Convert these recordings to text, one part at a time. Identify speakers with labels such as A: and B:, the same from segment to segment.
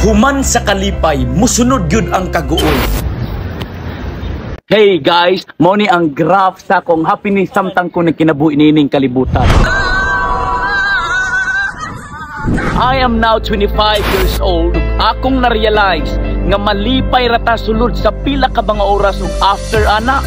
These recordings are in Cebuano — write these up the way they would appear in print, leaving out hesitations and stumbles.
A: Human sa kalipay, musunod gyud ang kaguol. Hey guys, mao ni ang graph sa akong happiness samtang ko nagkinabuhi niining kalibutan. I am now 25 years old. Akong na-realize nga malipay rata sulod sa pila ka mga oras ug after ana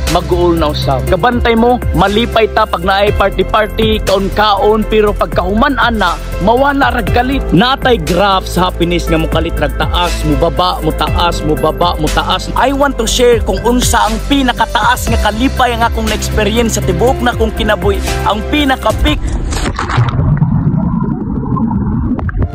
A: mag-uol na usab. Kabantay mo, malipay ta pag naay party-party, kaon-kaon, pero pagkahuman ana, mawala rag kalit. Natay graph sa happiness nga mokalit rag taas, mo baba, mo taas, mo baba, mo taas. I want to share kung unsa ang pinakataas nga kalipay ang akong na-experience sa tibuok na akong kinabuhi. Ang pinaka-peak.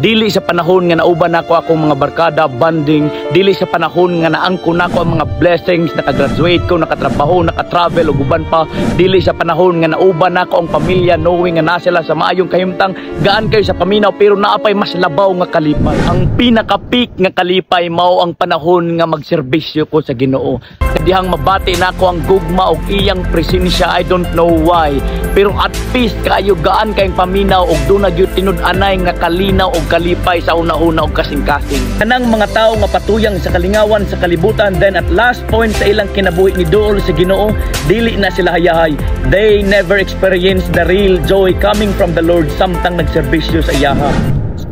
A: Dili sa panahon nga nauban nako akong mga barkada, bonding, dili sa panahon nga naangko nako ang mga blessings, nakagraduate ko, nakatrabaho, nakatravel ug uban pa, dili sa panahon nga nauban nako ang pamilya knowing nga na sila sa maayong kahimtang, gaan kayo sa paminaw, pero naa pay mas labaw nga kalipay. Ang pinaka-peak nga kalipay mao ang panahon nga magserbisyo ko sa Ginoo. Dihang mabati nako ang gugma ug iyang presensya, I don't know why, pero at peace kayo, gaan kayong paminaw ug duna gyud tinud-anay nga kalinaw ug kalipay sa una-una og kasing-kasing. Kanang mga tawo nga patuyang sa kalingawan sa kalibutan, then at last point sa ilang kinabuhi ni duol sa Ginoo, dili na sila hayahay. They never experience the real joy coming from the Lord samtang nagserbisyo sa iyaha.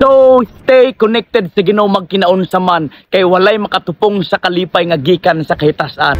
A: So, stay connected sa Ginoo magkinaunsa man kay walay makatupong sa kalipay nga gikan sa kahitasan.